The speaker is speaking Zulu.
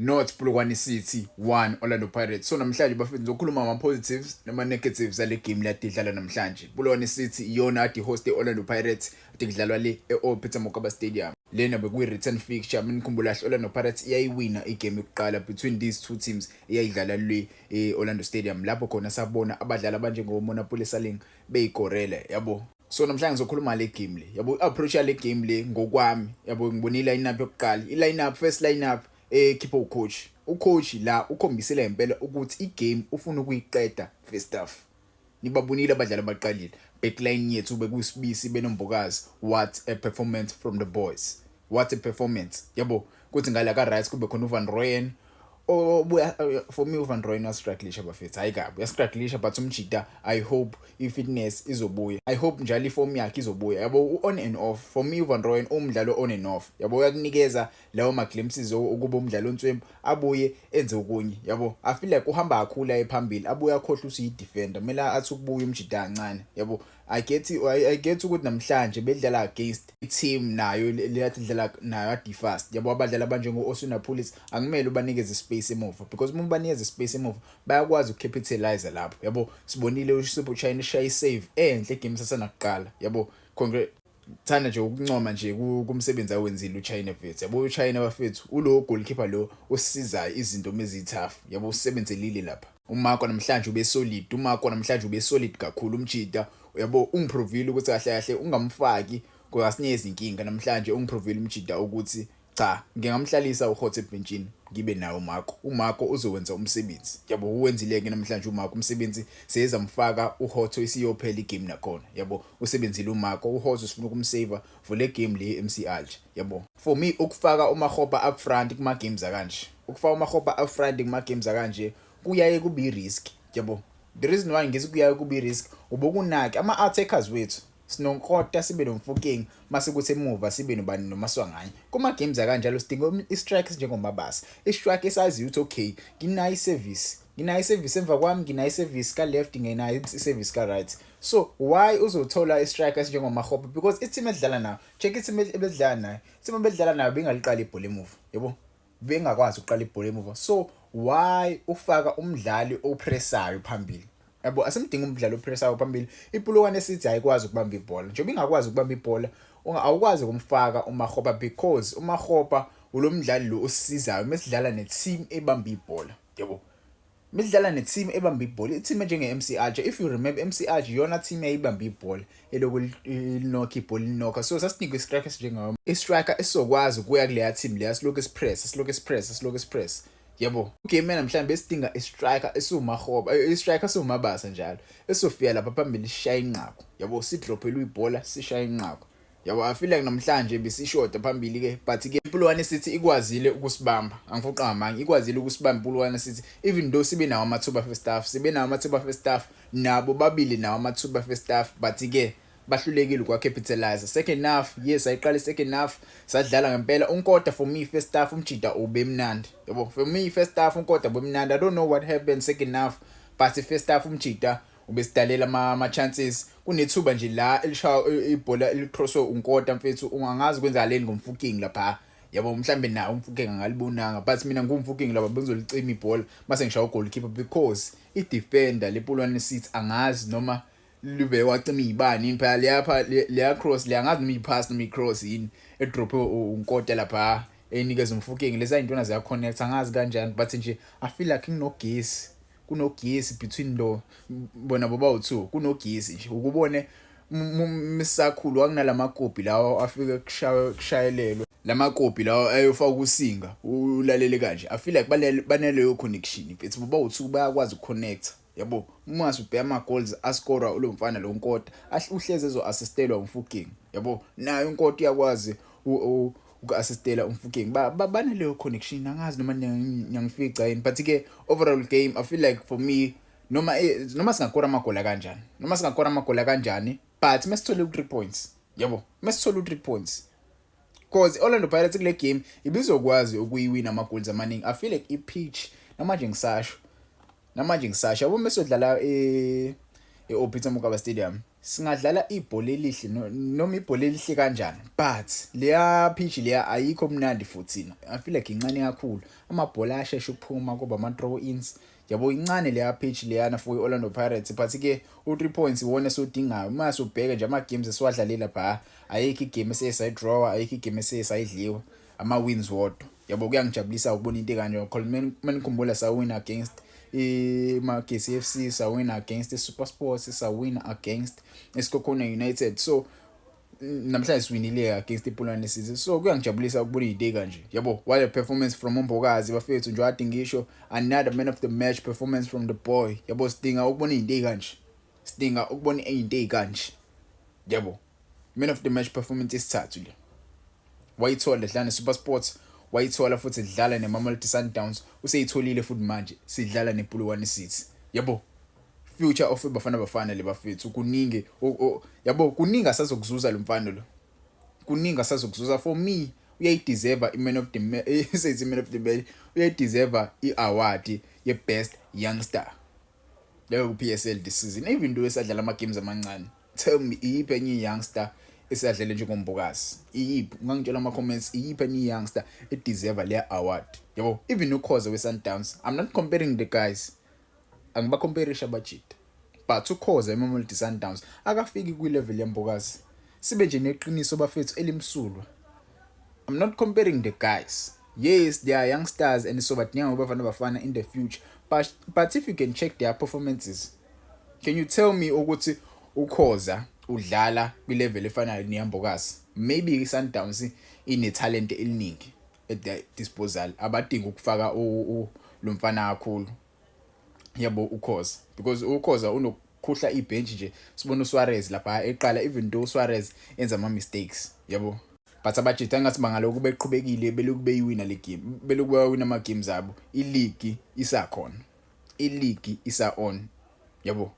Not Polokwane City 1 Orlando Pirates. So namhlanje bafethu ngizokhuluma ngama positives nama negatives ale game lade idlala namhlanje. Polokwane City iyona ade host Orlando Pirates ade kudlalwa le e-Old Peter Mokaba Stadium. Lena bekuyi return fixture. Mina ngikhumbula kahle, Orlando Pirates iyayiwina igame yokuqala between these two teams eyayidlala le e-Orlando Stadium, lapho khona sabona abadlali abanjengo Monnapule Saleng beyikorele, yabo. So namhlanje ngizokhuluma le game le, yabo, i-approach yale game le. Ngokwami, yabo, ngibonile i-line-up yokuqala, i-line-up, first line-up ekhipha ucoach. Ucoach la ukhombisile ngempela ukuthi igame ufuna ukuyiqeda first half. Nibabonile abadlali abaqalile, backline yethu bekuSibisi benoMbokazi. What a performance from the boys, what a performance, yabo. Kuthi ngala ka right kube khona uVan Rooyen obuya. For me, uVan Rooyen wastrugglisha bafethu, hayi kabi, uyastrugglisha, but umjita, I hope i-fitness izobuya, I hope njalo iform yakhe izobuya, yabo. On and off for me uVan Rooyen, umdlalo on and off, yabo. Uyakunikeza lawo ma glimpses ukuba umdlalo ontswembu, abuye enze okunye, yabo. I feel like uhamba kakhulu aye phambili, abuye akhohle usuyi-defender. Kumele athi ukubuya umjita kancane, yabo. I get ukuthi namhlanje bedlala against i-team nayo leyathi dlala nayo adi fast, yabo. Abadlali abanjengo Appollis akumele ubanikeze space emuva, because uma ubanikeze space emuva bayakwazi ukucapitalize lapho, yabo. Sibonile uSipho Chaine shaya isave enhle game sasanakuqala, yabo. Thanda nje ukuncoma nje kumsebenzi awenzile uChaine mfethu, yabo. uChaine bafethu ulo goalkeeper lo osisizayo izinto mezi-tough, yabo, usebenzelile lapha. UMarco namhlanje ube solid, uMarco namhlanje ube solid kakhulu umjita, yabo. Ungiprovile ukuthi kahle kahle ungamfaki kwasinikeza inkinga. Namhlanje ungiprovile umjita ukuthi cha, ngingamhlalisa uHotto ebhenchini, ngibe nawo uMarco. UMarco uzowenza umsebenzi, yabo. Uwenzile-ke namhlanje uMarco umsebenzi, seyezamfaka uHotto isiyophela igame nakhona, yabo. Usebenzile uMarco. UHotto sifuna ukumsave for le game le MC Alger, yabo. For me, ukufaka uMakgopa up front kuma games akanje, ukufaka uMakgopa up front kuma games akanje kuyaye kube i-risk, yabo. The reason why ngithi kuyaye kube i-risk, ubokunaki ama-attackers wethu, sinoNkota, sibe noMofokeng, mase kuthi emuva sibe nobani, noMaswanganyi. Kuma games akanjalo sidinga i-strike njengoMabasa, i-strike esaziyo ukuthi okay, nginayo i-service, nginayo i-service emva kwami, nginayo i-service ka left, nginayo i-service ka right. So why uzothola i-striker esinjengoMakgopa? Because i-team edlala nayo, check i-team ebedlala nayo, i-team ebedlala nayo bengaliqala ibhola emuva, yabo, bengakwazi ukuqala ibhola emuva. So why ufaka umdlali opressayo phambili, yabo? Asimdinga umdlali opressayo phambili. IPolokwane City ayikwazi ukubamba ibhola. Njengoba ingakwazi ukubamba ibhola, awukwazi ukumfaka uMakgopa, because uMakgopa ulo mdlali lo osisizayo mesidlala ne-team ebamba ibhola, yabo. Midlala ne-team ebamba ibhola, i-team enjenge-MC Alger. If you remember, MC Alger iyona team eyayibamba ibhola, eloku linokha ibhola, linokha. So sasinikwe i-striker esinjengayo, i-striker esizokwazi ukuya kuleya team leya, silokhu sipress, silokhu sipress, silokhu sipress, yabo. Game namhlanje besidinga i-striker esiwuMakgopa, i-striker esiwuMabasa njalo, esizofika lapha phambili sishaya inqaku, yabo, sidrophelwe ibhola, sishaya inqaku, yabo. I feel like namhlanje besishoda phambili ke, but ke iPolokwane City ikwazile ukusibamba. Angifuqa ngamanga, ikwazile ukusibamba iPolokwane City, even though sibe nawo amathuba first half, sibe nawo amathuba first half, nabo babili nawo amathuba first half, but ke bahlulekile ukwa-capitalize. Second half, yes, ayiqala second half sadlala ngempela. UNkota, for me, first half umjida ubemnandi, yabo. For me, first half uNkota ubemnandi. I don't know what happened second half, but first half umjida ubesidalela ama chances. Kunethuba nje la elishaya ibhola elicrosswe uNkota mfethu, ungangazi kwenzakaleni ngoMofokeng lapha, yabo. Mhlambe nawo uMofokeng angalibonanga, but mina nguMofokeng lapha bengizolicima ibhola mase ngishaya ugoalkeeper, because i-defender lePolokwane City angazi noma libe wacima izibani yini phela leyapha leya cross leya, angazi noma ipass noma i-cross yini edrophe uNkota lapha enikeza uMofokeng. Leza intwana ziya connect, angazi kanjani, but nje I feel like kunogesi, kunogesi between lo bona bobawu2, kunogesi nje. Ukubone misakhulu kwakunalamakopi lawa afike kushawe kushayelelwe lamakopi lawa ayofaka usinga ulalele kanje. I feel like banaleyo connection mfethu, bobawu2 bayakwazi ukuconnect, yabo. Uma ubheka ama goals ascora ulo mfana lo Nkota, uhleze ezo assistelwa uMofokeng, yabo. Nayo uNkota uyakwazi uku-assistela uMofokeng, banaleyo connection. Angazi noma ngiyangifica yini, but ke overall game, I feel like for me, noma singakora amagoli kanjani, noma singakora amagoli kanjani, but mesithole u3 points, yabo, mesithole u3 points, because Orlando Pirates kule game ibizokwazi ukuyiwina ama goals amaningi. I feel like i-pitch, namanje ngisasho, namanje ngisasho, yabo, mesodlala e Peter Mokaba Stadium. Singadlala ibhola elihle noma ibhola elihle kanjani, but leya pitch leya ayikho mnandi for thina. I feel like incane kakhulu, amabhola ayashesha ukuphuma, kuba ama-throw ins, yabo. Incane leya pitch leyana for i-Orlando Pirates, but-ke u-3 points iwona esiwudingayo. Uma subheke nje ama-games esiwadlalile lapha, ayikho igame eseye sayidrawa, ayikho igame eseye sayidliwa, ama-wins wodwa, yabo. Kuyangijabulisa ukubona into ekanje khona. Manikhumbula, sawina against iMagesi FC, sawina against iSuper Sports, sawina against iSekhukhune United. So namhlanje siwinile against iPolokwane City, so kuyangijabulisa ukubona into ekanje, yabo. What a performance from uMbokazi, bafethu. Nje ade ngisho, another man of the match performance from the boy, yabo. Sidinga ukubona into ekanje, sidinga ukubona into ezikanje, yabo. Man of the match performance isithathu le wayithola dlala neSuper Sports, wayithola futhi dlala neMamelodi Sundowns, useyitholile futhi manje sidlala nePolokwane City, yabo. Future of Bafana Bafana le, bafethu. Kuningi, yabo, kuningi asazokuzuza lo mfana lo, kuningi asazokuzuza. For me, uyayideserve i-man of the, sethi man of the match, uyayideserve i-award ye-best youngster leyo ku-PSL this season, even though esadlala ama-games amancane. Tell me, iyiphi enye i-youngster esadlele njengoMbokazi? Iyiphi? Ungangitshela ama-comments, iyiphi enye i-youngster edeserve leya award, yabo? Even uKhoza we-Sundowns, I'm not comparing the guys, angibacomparisha abajida, but uKhoza eMamelodi Sundowns akafiki kwi-level yaMbokazi. Sibe nje neqiniso, bafethu, elimsulwa. I'm not comparing the guys. Yes, they are youngsters and so badinga uBafana Bafana in the future, but if you can check their performances, can you tell me ukuthi uKhoza udlala kwi-level efanayo neyaMbokazi? Maybe i-Sundowns ine-talent eliningi at their disposal, abadinga ukufaka lo mfana kakhulu, yabo, uKhoza, because uKhoza unokukhuhla ibench nje. Sibona uSuarez lapha eqala, even though uSuarez enza ama mistakes, yabo, but abajita engathi bangalokhu beqhubekile, belokhu beyiwina le game, belokhu bewina ama games abo, i-league isakhona, i-league isa on, yabo.